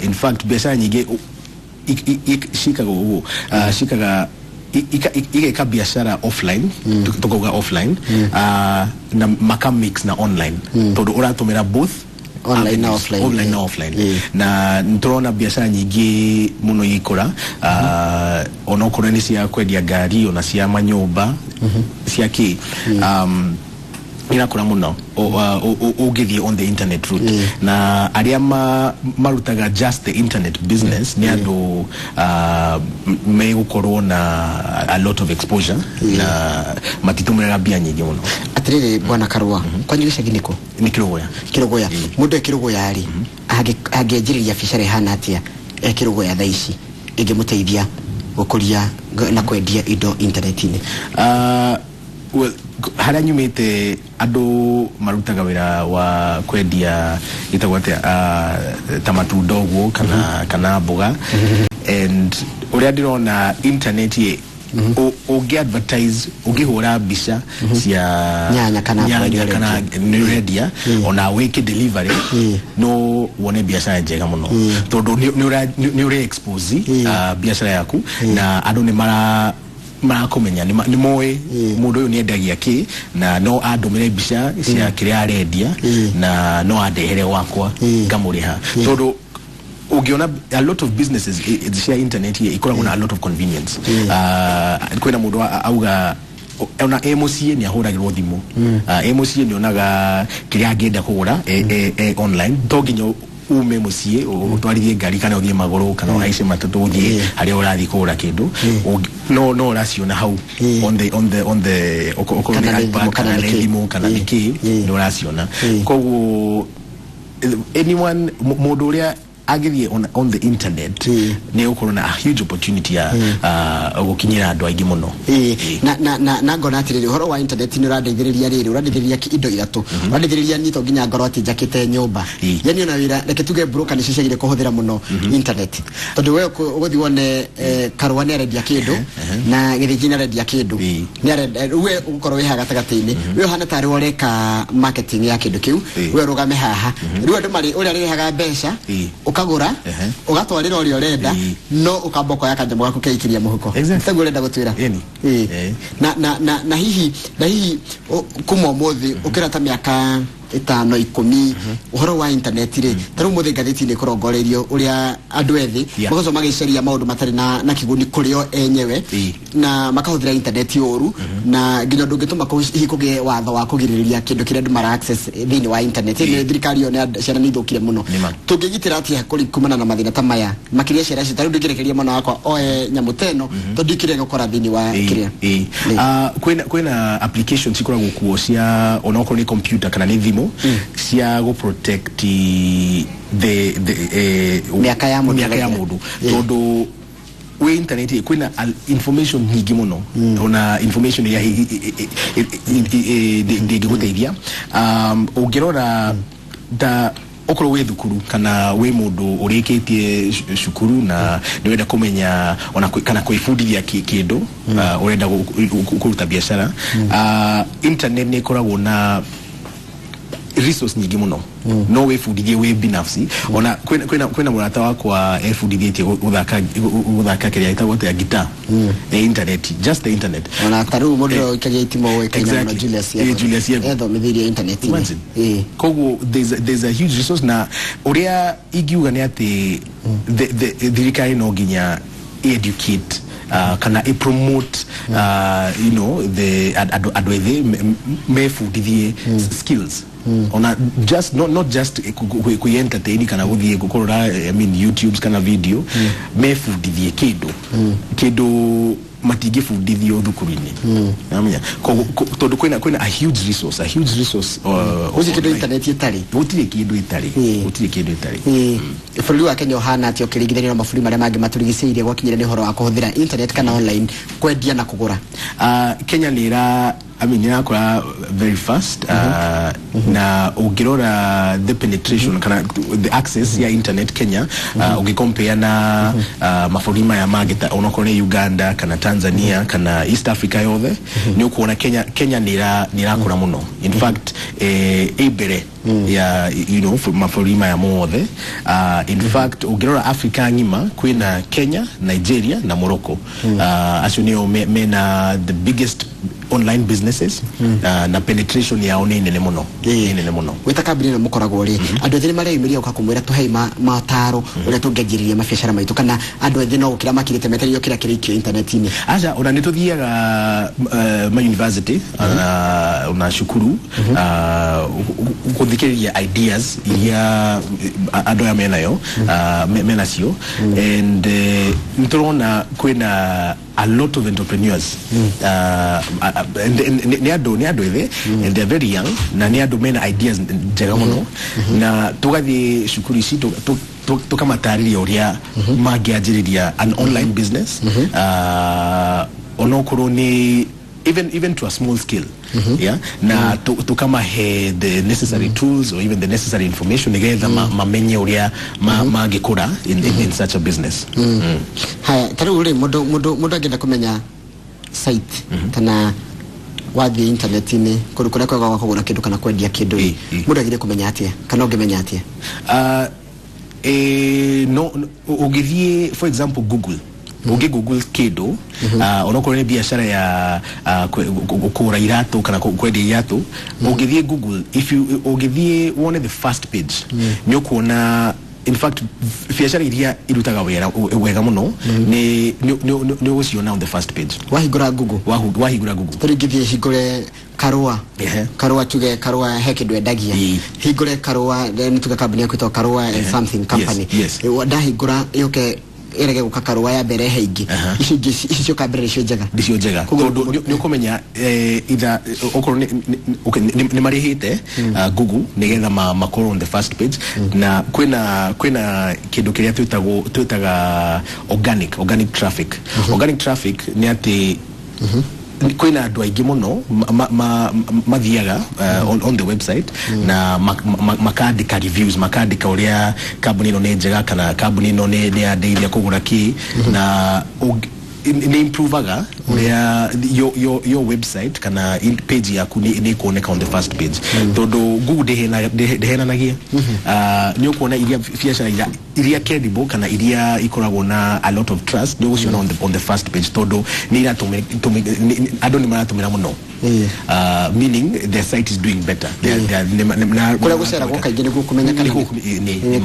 In fact, biacara nyingĩ cikaga ũguo, cikaga igeka biacara offline, tukauga offline, na maka mix na online, tondũ ũratũmĩra both Online na avenues, offline. Online na offline. Na nĩtũrona biacara nyingĩ mũno igĩkũra, onokorwo nĩ cia kwendia ngari, ona cia manyũmba, cia kĩ, irakũra mũno ũngĩthiĩ on the internet route. Na arĩa marutaga just the internet business nĩ andũ megũkorwo na a lot of exposure na matitũmĩraga mbia nyingĩ mũno. Atirĩrĩ, bwana Karũa, kwanyu gĩcagi nĩkũ? Nĩ Kĩrũgũya. Kĩrũgũya. Mũndũ e Kĩrũgũya rĩ, angĩanjĩrĩria biacara ĩhana atĩa e Kĩrũgũya thaa ici ĩngĩmũteithia gũkũria na kwendia indo internet-inĩ? Well, harĩa nyumĩte andũ marutaga wĩra wa kwendia, ĩtagwo atĩa, ta matunda ũguo kana mboga, and ũrĩa ndĩrona internet ĩ, ũngĩ advertise, ũngĩhũra mbica cia Nyanya kana nyanya mboga. Kana nĩ ũrendia, ona wĩke delivery, no wone biacara njega mũno, tondũ nĩ ũre expose biacara yaku na andũ nĩ marakumenya, nĩ moĩ mũndũ ũyũ nĩ endagia kĩ, na no andũmĩre mbica cia kĩrĩa arendia na no andehere gwakwa ngamũrĩha, tondũ ũngĩona a lot of businesses cia internet ikoragwo na a lot of convenience. Kwĩna mũndũ auga ona e mũciĩ nĩ ahũragĩrwo thimũ, e mũciĩ nĩ onaga kĩrĩa angĩenda kũgũra e online. To nginya ume mũciĩ ũtwarithie ngari kana ũthiĩ magũrũ kana ũhaice matatũ ũthiĩ harĩa ũrathiĩ kũgũra kĩndũ. No ũraciona hau on the okorwo Kana nĩ nĩ thimũ, iPad kana kana nĩ nĩ kĩ. thimũ kana nĩ kĩ, nĩ ũraciona. Koguo anyone, mũndũ ũrĩa agĩthiĩ on the internet nĩ egũkorwo na a huge opportunity ya gũkinyĩra andũ aingĩ mũno. Na ngona atiriri, ũhoro wa internet nĩ ũrandeithĩrĩria rĩrĩ, ũrandeithĩrĩria indo ithatũ. Ũrandeithĩrĩria niĩ to nginya ngorwo atĩ njakĩte nyũmba, yani ona wĩra, reke tuge broker nĩcio ciagire kũhũthĩra mũno internet, tondũ we ũgũthiĩ wone Karũa nĩ arendia kĩndũ na Gĩthĩnji nĩ arendia kĩndũ, nĩ arenda we ũgũkorwo wĩ haha gatagatĩ-inĩ, we ũhana tarĩ we ũreka marketing ya kĩndũ kĩu. We ũrũgame haha, rĩu andũ marĩ ũrĩa arĩrĩhaga mbeca. Ukagura ugatwarira uria urenda no ukamba ukoya kanyamũ gaku keikiria mũhuko. Taguo urenda gutwira. Na na na na hihi kuma ũmũthĩ ũkĩra ta mĩaka 5 10 ũhoro wa internet rĩ, ta rĩu mũthĩ ngathĩti-inĩ kũrongoreirio ũrĩa andũ ethĩ magocoka magĩcaria maũndũ matarĩ na kĩguni kũrĩ o enyewe na makahũthĩra internet ũru, na nginya ũndũ ũngĩtũma hihi kũgĩe watho wa kũgirĩrĩria kĩndũ kĩrĩa andũ mara access thĩinĩ wa internet. Nĩ thirikari yo nĩ ciana nĩ ithũkire mũno. Tũngĩgitĩra atĩa kũrĩ kumana na mathĩna ta maya makĩria ciana ici? Ta rĩu ndingĩrekeria mwana wakwa oe nyamũ ta ĩno tondũ ndikĩrĩa gũkora thĩinĩ wa kĩrĩa. Kwĩna applications cikoragwo kuo cia onokorwo nĩ computer kana nĩ thimũ cia go protect the miaka ya mundu tondu we internet kwina information nyingi muno ona information ya ndingiguteithia. Ungirora da okorwo wi thukuru kana wi mundu urikitie cukuru na ni wenda kumenya ona kana kwibundithia kindu, urenda kuruta biashara, internet ni ikoragwo na resource nyingi muno no wibundithie wi binafsi. Ona kwina murata wakwa ebundithietie guthaka kiria gitagwo atia guitar, the internet, just the internet. Ona ta riu mundu ikagia itimo we Kenya muno, Julius Yego Julius Yego ethomithirie internet. Koguo there's a huge resource, na uria ingiuga ni ati thirikari no nginya educate kana i promote you know the andu ethi mebundithie skills ona just not just ku entertain kana guthie gukorora, I mean YouTube kana video, mebundithie kindu matingibundithio thukuru-ini. Namenya tondu kwina a huge resource, gũtirĩ kindu internet itari, gũtirĩ kindu itari, gũtirĩ kindu itari. Bũrũri wa Kenya ũhana atĩa ũkĩringithanio na mabũrũri marĩa mangĩ matũrigicĩirie gwakinyĩra nĩ ũhoro wa kũhũthĩra internet kana online kwendia na kũgũra? Kenya nĩ ĩra, I mean, irakũra very fast, na ũngĩrora the penetration kana the access ya internet Kenya, ũngĩcompare na mabũrũri maya mangĩ ta onokorwo nĩ Uganda kana Tanzania kana East Africa yothe, nĩ ũkuona Kenya nĩ irakũra mũno. In fact, ĩ mbere ya, you know, mabũrũri maya mothe. In fact, ũngĩrora Africa ng'ima kwĩna Kenya, Nigeria na Morocco. Acio nĩo mena the biggest online businesses, na penetration yao nĩ nene mũno, nĩ nene mũno. Wĩta kambuni ĩno mũkoragwo rĩ, andũ ethĩ nĩ mareyumĩria gũka kũmwĩra tũhei mataro ũrĩa tũngĩanjĩrĩria mabiacara maitũ, kana andũ ethĩ no gũkĩra makirĩte metereire kĩrĩa kĩrĩkio intaneti-inĩ? Aca, ona nĩ tũthiaga ma university ona cukuru gũthikĩrĩria ideas iria andũ aya menayo, menacio, and nĩ tũrona kwĩna a lot of entrepreneurs, nĩ andũ ethĩ, and they're very young, na nĩ andũ mena ideas njega mũno, na tũgathiĩ cukuru ici tũkamatarĩria ũrĩa mangĩanjĩrĩria an online business, onokorwo nĩ even to a small scale, yeah, na tukamahe the necessary tools or even the necessary information nigetha mamenye uria mangikura in such a business. Haya, ta riu ri mundu angĩenda kũmenya site kana wathiĩ internet-inĩ kũndũ kũrĩa kwega gwa kũgũra kĩndũ kana kwendia kĩndũ rĩ, mũndũ agĩrĩire kũmenya atĩa kana ũngĩmenya atĩa? No, ũngĩthiĩ for example Google, ũngĩ Google kĩndũ, onokorwo nĩ biacara ya kũgũra iratũ kana kwendia iratũ, ũngĩthiĩ Google, if you ũngĩthiĩ wone the first page, nĩ ũkuona in fact biacara iria irutaga wera wega mũno nĩ ũgũciona on the first page. Wahingũra Google, wahingũra Google, ta rĩu ingĩthiĩ hingũre Karũa, tuge Karũa he kĩndũ endagia, hingũre Karũa, nĩ tuge kambuni yaku ĩtagwo Karũa and something company, ndahingũra yũke ĩrege gũka Karũa ya mbere he ingĩ, ici ingĩ ici cioka mbere nĩcio njega, nĩcio njega, tondũ nĩ ũkũmenya either okorwo nĩ marĩhĩte Google nĩgetha makorwo on the first page, na kwĩna kĩndũ kĩrĩa twĩtaga organic traffic. Organic traffic nĩ atĩ kwĩna andũ aingĩ mũno mathiaga on the website na makandĩka reviews, makandĩka ũrĩa kambuni ĩno nĩ njega kana kambuni ĩno nĩ yandeithia kũgũra kĩ, na Nĩ improvaga ũrĩa your website kana page yaku nĩ ĩkuoneka on the first page, tondũ Google ndĩhenanagia. Nĩ ũkuona iria biacara iria credible kana iria ikoragwo na a lot of trust, nĩ ũgũciona on the first page, tondũ nĩ andũ nĩ maratũmĩra mũno, meaning their site is doing better. Kũrĩa gũceragwo kaingĩ nĩguo kũmenya kana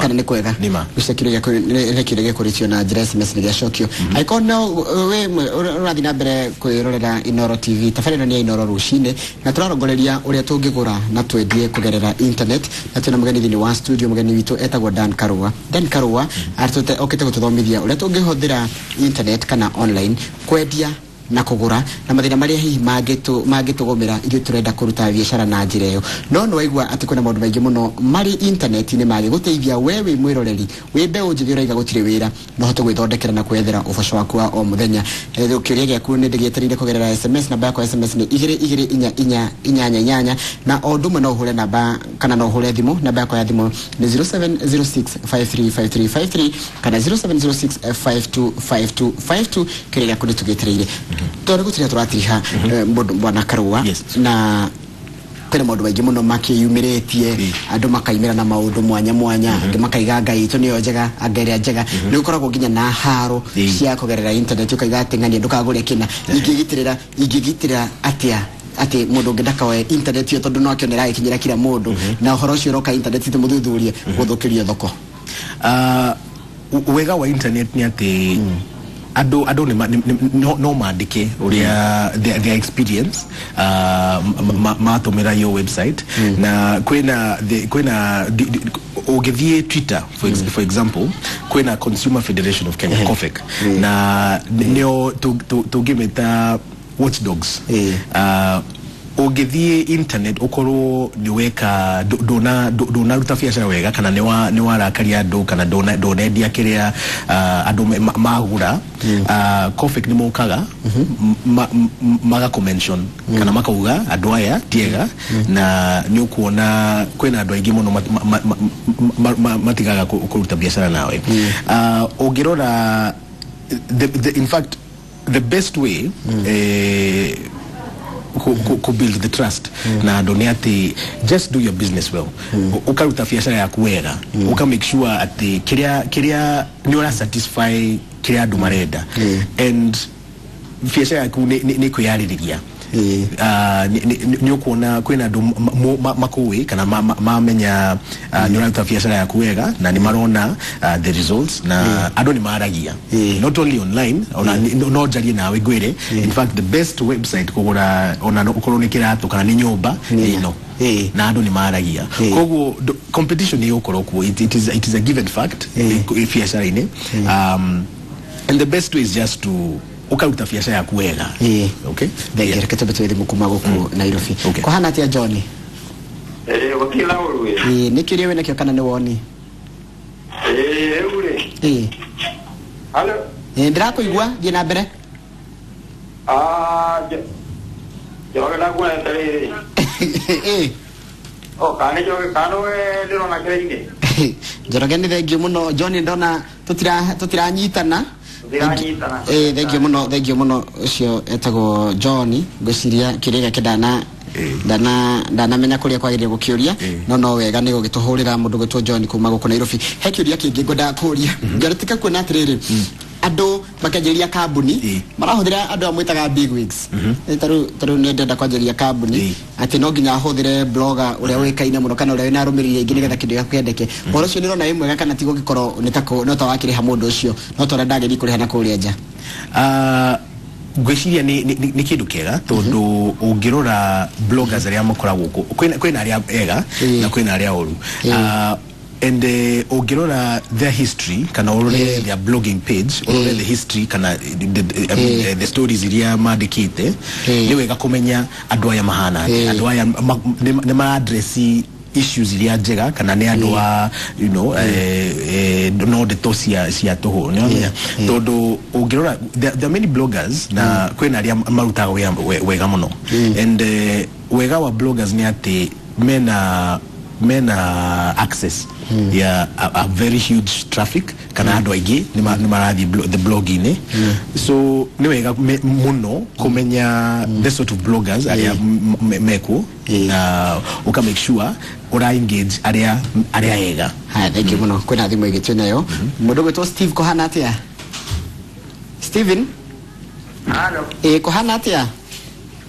kana nĩ kwega. Nĩma. Gũcia kĩũria nĩ kĩũria gĩkũrĩtio na njĩra SMS nĩ gĩacokio. Angĩkorwo no we ũrathiĩ na mbere kwĩrorera Inoro TV, tabarĩra ĩno nĩ ya Inoro rũcinĩ, na tũrarongoreria ũrĩa tũngĩgũra na twendie kũgerera internet, na twĩna mũgeni thĩinĩ wa studio. Mũgeni witũ etagwo Dan Karũa. Dan Karũa okĩte gũtũthomithia ũrĩa tũngĩhũthĩra internet kana online kwendia na kũgũra, na mathĩna marĩa hihi mangĩtũgũmĩra ithuĩ tũrenda kũruta biacara na njĩra ĩyo. No nĩ waigua atĩ kwĩna maũndũ maingĩ mũno marĩ intaneti-inĩ mangĩgũteithia we wĩ mwĩroreri, wĩ mbeũ njĩthĩ ũraiga gũtirĩ wĩra, no hote gwĩthondekera na kwethera ũboco waku wa o mũthenya. Kĩũria gĩaku nĩ ndĩgĩetereire kũgerera SMS. Namba yakwa ya SMS nĩ 2244488, na o ũndũ ũmwe no ũhũre namba kana no ũhũre thimũ. Namba yakwa ya thimũ nĩ 0706535353 kana 0706525252. Kĩũria gĩaku nĩ tũgĩetereire, tondũ gũtirĩ tũratiriha mũndũ bwana Karũa. Na kwĩna maũndũ maingĩ mũno makĩyumĩrĩtie, andũ makaimĩra na maũndũ mwanya mwanya, angĩ makaiga ngai itũ nĩyo njega, anga ĩrĩa njega. Nĩ gũkoragwo nginya na haro cia kũgerera internet, ũkaiga atĩ ng'ania ndũkagũre kĩna. Ingĩgitĩra atĩa atĩ mũndũ ũngĩ ndakaoe internet ĩyo, tondũ no akĩone ĩragĩkinyĩra kila mũndũ, na ũhoro ũcio ũroka internet ti mũthuthurie gũthũkĩrio thoko? Wega wa internet nĩ atĩ andũ no mandĩke ũrĩa their experience matũmĩra your website, na kwĩna ũngĩthiĩ Twitter for example, kwĩna Consumer Federation of Kenya, COFEK, na nĩo tũngĩmĩta watchdogs. Ũngĩthiĩ internet ũkorwo nĩ weka ndũnaruta biacara wega, kana nĩ warakaria andũ, kana ndũnendia kĩrĩa andũ magũra, COFEK nĩ mokaga magakũ-mention kana makauga andũ aya tiega, na nĩ ũkuona kwĩna andũ aingĩ mũno matigaga kũruta biacara nawe. Ũngĩrora in fact the best way ku build the trust na andũ nĩ atĩ just do your business well. Ũkaruta biacara yaku wega, ũka make sure atĩ kĩrĩa nĩ ũra satisfy kĩrĩa andũ marenda, and biacara yaku nĩ kwĩyarĩrĩria. Nĩ ũkuona kwĩna andũ makũĩ kana mamenya nĩ ũraruta biacara yaku wega, na nĩ marona the results, na andũ nĩ maragia not only online. Ona no njarie nawe ngwĩre, in fact the best website kũgũra ona ũkorwo nĩ kĩratũ kana nĩ nyũmba nĩ ĩno, na andũ nĩ maragia. Koguo competition nĩ ĩgũkorwo kuo. It is a given fact biacara-inĩ, and the best way is just to ũkaruta biacara yaku wega. Okay. Thengia. Reke tũmbe twĩ thimũ kuma gũkũ Nairobi. Okay. Kũhana atĩa, John? Ĩĩ, gũtirĩ na ũru ĩ. Ĩĩ, nĩ kĩũria wĩ nakĩo kana nĩ woni? Ĩĩ, rĩu rĩ. Halo. Ĩĩ, ndĩrakũigua, thiĩ na mbere. Ah, Njoroge ndakuona atĩrĩrĩ. O kana nĩ Njoroge kana we ndĩrona kĩrainĩ? Njoroge nĩ thengio mũno. John, ndona tũtiranyitana. Tũtiranyitana. Ĩĩ, thengio mũno, thengio mũno. Ũcio etagwo John. Ngwĩciria kĩũria gĩake ndanamenya kũrĩa kwagĩrĩire gũkĩũria, no wega nĩ gũgĩtũhũrĩra mũndũ gwĩtwo John kuma gũkũ Nairobi. He kĩũria kĩngĩ ngwendaga kũria ngĩaretika kuona atĩrĩrĩ, andũ makĩanjĩrĩria kambuni marahũthĩra andũ a mwĩtaga big wigs. Tarĩu nĩ ndenda kwanjĩrĩria kambuni, atĩ no nginya ahũthĩre blogger ũrĩa ũĩkaine mũno kana ũrĩa wĩna arũmĩrĩri aingĩ nĩgetha kĩndũ gĩaku kĩendeke. Ũhoro ũcio nĩ ũrona wĩ mwega, kana ti gũgĩkorwo nĩ ta no ta wakĩrĩha mũndũ ũcio, no ta ũrĩa ndagĩrĩire kũrĩha na kũrĩa nja? Ngwĩciria nĩ kĩndũ kĩega, tondũ ũngĩrora bloggers arĩa makoragwo kwĩna arĩa ega na kwĩna arĩa oru. And ũngĩrora their history kana ũrore their blogging page, ũrore the history kana I mean, the stories iria mandĩkĩte, nĩ wega kũmenya andũ aya mahana atĩa, andũ aya nĩ mara-address issues iria njega kana nĩ andũ a no ndeto cia tũhũ, nĩ wamenya? Tondũ ũngĩrora there are many bloggers, na kwĩna arĩa marutaga wĩra wega mũno, and wega wa bloggers nĩ atĩ mena mena access ya a very huge traffic kana andũ aingĩ nĩ marathiĩ the blog-inĩ. So nĩ wega mũno kũmenya the sort of bloggers arĩa mekuo na uka make sure ura engage arĩa ega. Haya, thank you mũno. Kwĩna thimũ ĩngĩ twĩnayo. Mũndũ ũgwĩtwo Steve, kũhana atĩa? Steven? Halo. Kũhana atĩa?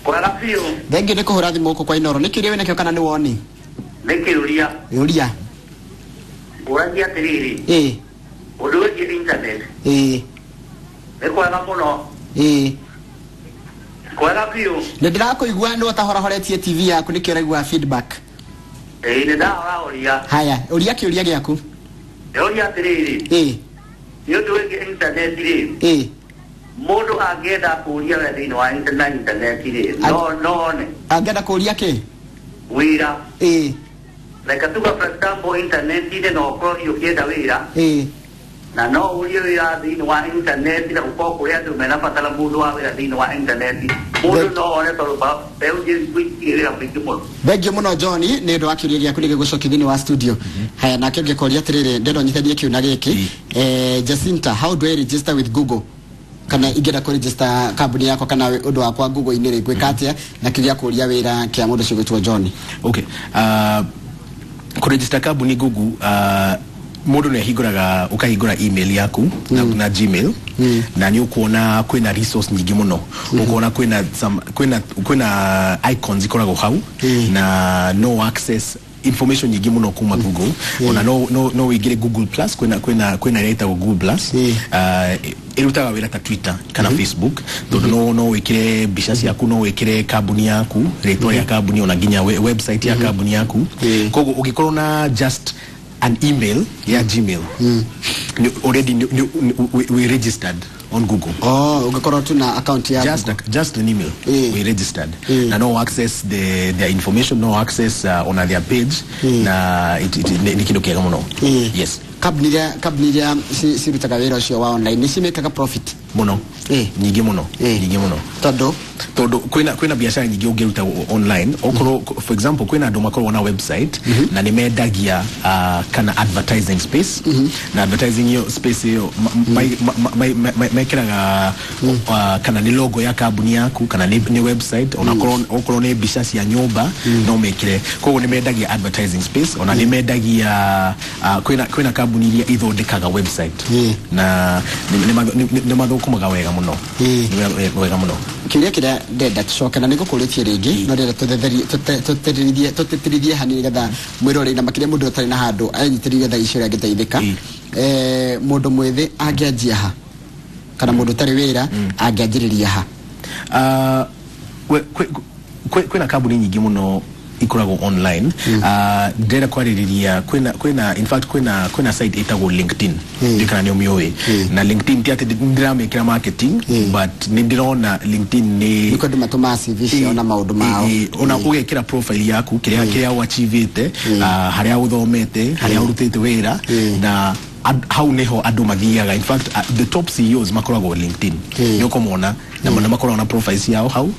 Kwega biũ. Thank you nĩ kũhũra thimũ gũkũ kwa Inoro. Nĩ kĩũria wĩnakĩo kana nĩ woni? Nĩ kĩũria. Ũria. Ngũragia atĩrĩrĩ. Ũndũ wĩgiĩ internet. Nĩ kwega mũno. Kwega biũ. Nĩ ndĩrakũigua nĩ ũtahorahoretie TV yaku nĩkĩo ũraigua feedback. Nĩ ndahorahoria. Haya, ũria kĩũria gĩaku. Ndĩroria atĩrĩrĩ. Nĩ ũndũ wĩgiĩ internet rĩ. Mũndũ angĩenda kũũria wĩra thĩinĩ wa internet rĩ, no one. Angĩenda kũũria kĩ? Wĩra. Like tuga for example internet-inĩ no ũkorwo ũkĩenda wĩra. Na no ũrie wĩra thĩinĩ wa internet na ũkorwo kũrĩ andũ merabatara mũndũ wa wĩra thĩinĩ wa internet. Mũndũ no one tondũ mbeũ njĩthĩ wĩra mũingĩ mũno. Thank you mũno John nĩ ũndũ wa kĩũria gĩaku nĩ gĩgũcokia thĩinĩ wa studio. Haya, nake ũngĩkoria atĩrĩrĩ, ndĩrenda nyitithanie kĩu na gĩkĩ. Jacinta, how do I register with Google? Kana ingĩenda kũ register kambuni yakwa kana ũndũ wakwa Google-inĩ rĩ, ngwĩka atĩa? Na kĩũria kũria wĩra kĩa mũndũ ũcio ũgwĩtwo John. Okay. Kũ register kambuni Google, mũndũ nĩ ahingũraga, ũkahingũra email yaku na Gmail, na nĩ ũkuona kwĩna resource nyingĩ mũno. Ũkuona kwĩna kwĩna icons ikoragwo hau na no access information nyingĩ mũno kuma Google. Ona no wĩingĩre Google Plus, kwĩna ĩrĩa ĩtagwo Google Plus. Ĩrutaga wĩra ta Twitter kana Facebook, tondũ no wĩkĩre mbica ciaku, no wĩkĩre kambuni yaku, rĩtwa rĩa kambuni, ona nginya website ya kambuni yaku. Koguo ũngĩkorwo na just an email ya Gmail, already we registered on Google. Oh, ũngĩkorwo tu na account ya just just an email, we registered. Na no access their information, no access on their page, na nĩ kĩndũ kĩega mũno. Yes. Kambuni iria cirutaga wĩra ũcio wa online nĩ cimĩkaga profit mũno. Nyingĩ mũno. Nyingĩ mũno. Tondũ kwĩna biacara nyingĩ ũngĩruta online. Okorwo for example kwĩna andũ makoragwo na website na nĩ mendagia kana advertising space, na advertising iyo space iyo mekĩraga kana nĩ logo ya kambuni yaku kana nĩ website, ona okorwo nĩ mbica cia nyũmba no mekĩre. Koguo nĩ mendagia advertising space, ona nĩ mendagia kwĩna kambuni iria ithondekaga website na nĩ mathũkũmaga wega mũno. Wega mũno. Kĩũria kĩrĩa ndenda tũcoke na nĩngũkũrĩtie rĩngĩ, no ndĩrenda tũtĩtĩrithie hanini nĩgetha mwĩroreri na makĩria mũndũ ũtarĩ na handũ enyitĩrĩire thaa ici ũrĩa angĩteithĩka. Mũndũ mwĩthĩ angĩanjia ha? Kana mũndũ ũtarĩ wĩra angĩanjĩrĩria ha? Kwĩna kambuni nyingĩ mũno ikoragwo online. Ndĩrenda kwarĩrĩria kwĩna in fact kwĩna site ĩtagwo LinkedIn. Ndiũĩ kana nĩ ũmĩũĩ. Na LinkedIn ti atĩ ndĩramĩkĩra marketing, but nĩ ndĩrona LinkedIn nĩ nĩkuo andũ matũmaga CV ciao na maũndũ mao. Ona ũgekĩra profile yaku, kĩrĩa ũachievĩte, harĩa ũthomete, harĩa ũrutĩte wĩra, na hau niho andũ mathiaga. In fact, the top CEOs makoragwo LinkedIn. Nĩ ũkũmona na makoragwo na profiles yao hau.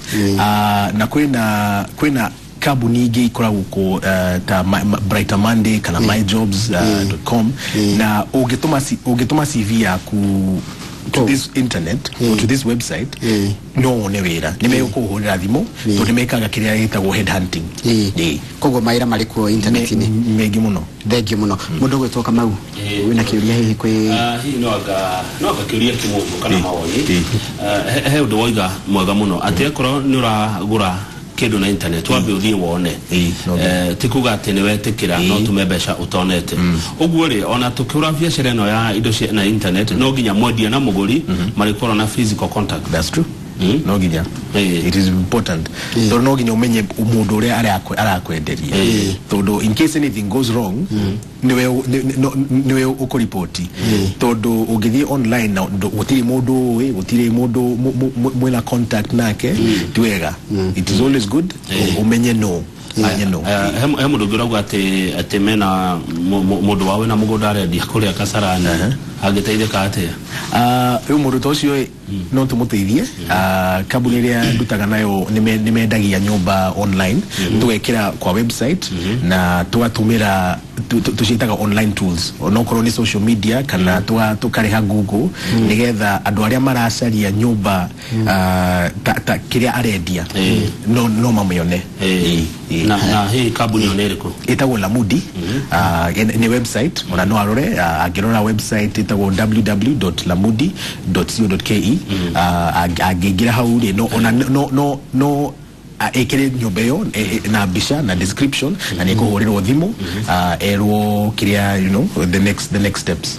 Na kwĩna kambuni ingĩ ikoragwo kũ ta Brighter Monday kana myjobs.com, na ũngĩtũma CV yaku to this internet or to this website, no wone wĩra. Nĩ megũkũhũrĩra thimũ tondũ nĩ mekaga kĩrĩa gĩtagwo head hunting. Koguo mawĩra marĩ kuo internet-inĩ maingĩ mũno. Thank you mũno. Mũndũ ũgwĩtwo Kamau, wĩna kĩũria hihi kwĩ hihi no anga kĩũria kĩmwe ũguo kana mawoni. He ũndũ woiga mwega mũno atĩ akorwo nĩ ũragũra kĩndũ na internet wambe ũthiĩ wone, ti kuga atĩ nĩ wetĩkĩra no tume mbeca ũtonete. Ũguo rĩ, ona tũkĩũra biacara ĩno ya indo cia na internet, no nginya mwendia na mũgũri marĩkorwo na physical contact. That's true. No nginya. It is important. Tondũ no nginya ũmenye mũndũ ũrĩa arakwenderia. Tondũ in case anything goes wrong, niwe ũkũripoti. Tondũ ũngĩthiĩ online na gũtirĩ mũndũ ũĩ, gũtirĩ mũndũ mwĩna contact nake, ti wega. It is always good ũmenye no. He mũndũ ũngĩ ũrauga atĩ mena mũndũ wao wĩna mũgũnda arendia kũrĩa Kasarani, angĩteithĩka atĩa? Rĩu mũndũ ta ũcio no tũmũteithie. Kambuni ĩrĩa ndutaga nayo nĩ mendagia nyũmba online, tũgekĩra kwa website na tũgatũmĩra tũciĩtaga online tools, onokorwo nĩ social media kana tũkarĩha Google, nĩgetha andũ arĩa maracaria nyũmba ta kĩrĩa arendia no mamĩone. Na hii kambuni ĩyo nĩ ĩrĩkũ? Ĩtagwo Lamudi. Nĩ website, ona no arore, angĩrora website ĩtagwo www.lamudi.co.ke. Angĩingĩra hau rĩ, no ona no ekere nyũmba ĩyo na mbica na description, na nĩ kũhũrĩrwo thimũ erwo kĩrĩa, you know, the next steps.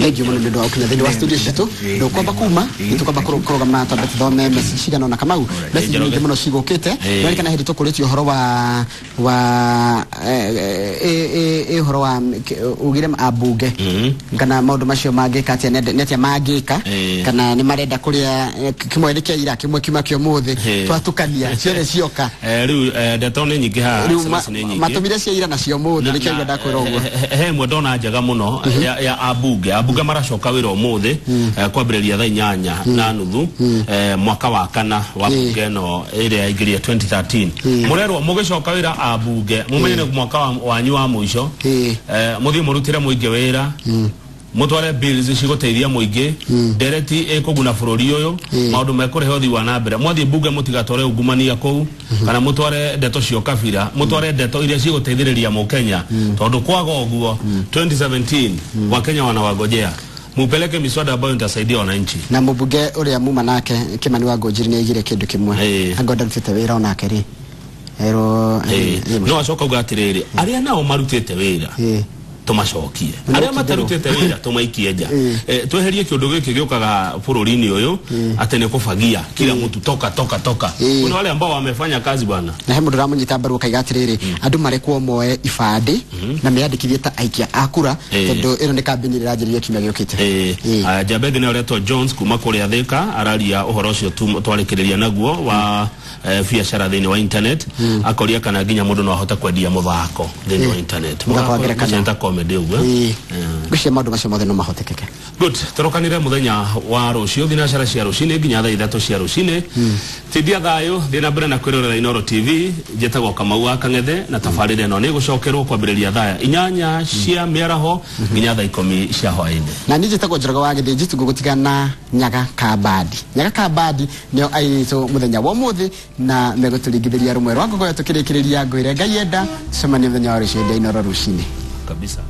Thank you mũno nĩ ũndũ wa gũkinya thĩinĩ wa studio citũ. Ndũkwamba kuma, nĩtũkwamba kũrũgama twambe tũthome message cigana ũna. Kamau, message nyingĩ mũno cigũkĩte. Nĩrĩkana hĩndĩ tũkũrĩtie ũhoro wa ũhoro wa ugire ambunge kana maũndũ macio mangĩka atĩa, nĩ atĩa mangĩka, kana nĩ marenda kũrĩa kĩmwe nĩ kĩa ira, kĩmwe kiuma kĩa ũmũthĩ, twatukania ciothe cioka. Rĩu ndeto nĩ nyingĩ haha, SMS nĩ nyingĩ, matũmire cia ira na cia ũmũthĩ, nĩkĩo ndakwĩra ũguo. He ĩmwe ndona njega mũno ya ambunge. Ambunge maracoka wĩra ũmũthĩ kwambĩrĩria thaa 8:30 mwaka wa kana wa bunge ĩno ĩrĩa yaingĩrire 2013. Mũrerwo mũgĩcoka wĩra ambunge mũmenye nĩ mwaka wanyu wa mũico, mũthiĩ mũrutĩre mũingĩ wĩra, mutware bills cigũteithia mũingĩ, ndereti ĩkũguna bũrũri ũyũ, maũndũ mekũrehe ũthii wa na mbere. Mwathiĩ mbunge mũtigatware ungumania kũu, kana mũtware ndeto cia ũkabira, mũtware ndeto iria cigũteithĩrĩria mũkenya, tondũ kwaga ũguo 2017 Wakenya wanawangojea mupeleke miswada ambayo nitasaidia wananchi. Na mũmbunge ũrĩa muma nake Kimani wa Ngũnjiri nĩ aigire kĩndũ kĩmwe, anga ndarutĩte wĩra onake rĩ, erwo no acoka uga atĩrĩrĩ, arĩa nao marutĩte wĩra tumacokie, aria matarutite wira tumaikie nja, tweherie kiundu giki giukaga bũrũri-inĩ ũyũ atĩ nĩ kũbagia kila mtu toka toka toka. Kuna wale ambao wamefanya kazi bwana. Na he mũndũ ũramũnyita mbaru akaiga atĩrĩrĩ, andũ marekwo moe ibandĩ na meyandĩkithie ta aikia a kura, tondũ ĩno nĩ kambĩini ĩranjĩrĩria kiumia gĩũkĩte. Njamba ĩngĩ nĩyo ũretwo Jones kuma kũrĩa Thika araria ũhoro ũcio twarĩkĩrĩria naguo wa biacara thĩinĩ wa internet, akoria kana nginya mũndũ no ahote kwendia mũthako thĩinĩ wa internet. Mũthako wa ngerekano. Comedy ũguo. Ngwĩciria maũndũ macio mothe no mahotekeke. Good. Tũrokanire mũthenya wa rũciũ thinacara cia rũcinĩ nginya thaa 3 cia rũcinĩ. Tindia thayũ, thiĩ na mbere na kwĩrorera Inooro TV. Njĩtagwo Kamau wa Kang'ethe na tabarĩra ĩno nĩ ĩgũcokerwo kwambĩrĩria thaa 8 cia mĩaraho nginya thaa 10 cia hwaĩ-inĩ. Na niĩ njĩtagwo Njoroge wa Gĩthĩnji, tũgũtigana Nyaga Kabadi. Nyaga Kabadi nĩo airĩtũ mũthenya wa ũmũthĩ na megũtũringithĩria rũmwe rwa ngogoyo tũkĩrĩkĩrĩria ngwĩre Ngai enda tũcemanie mũthenya wa rũciũ hĩndĩ ya Inooro rũcinĩ. Kabisa.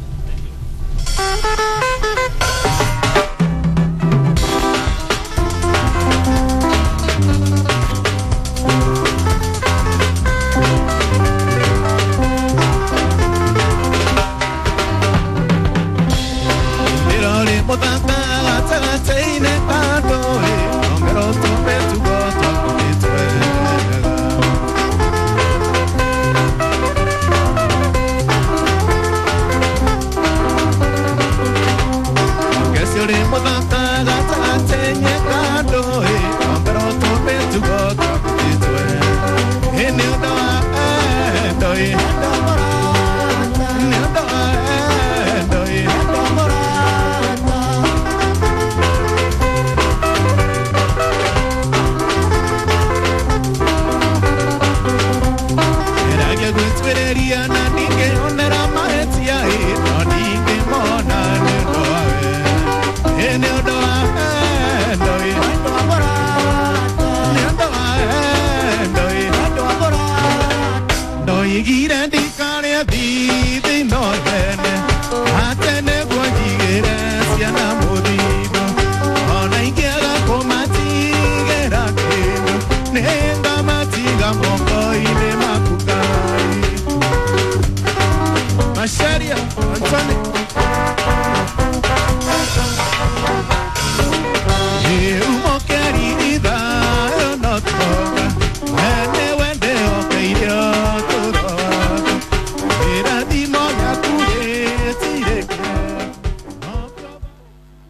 Ndoigire ndikarĩa thithi.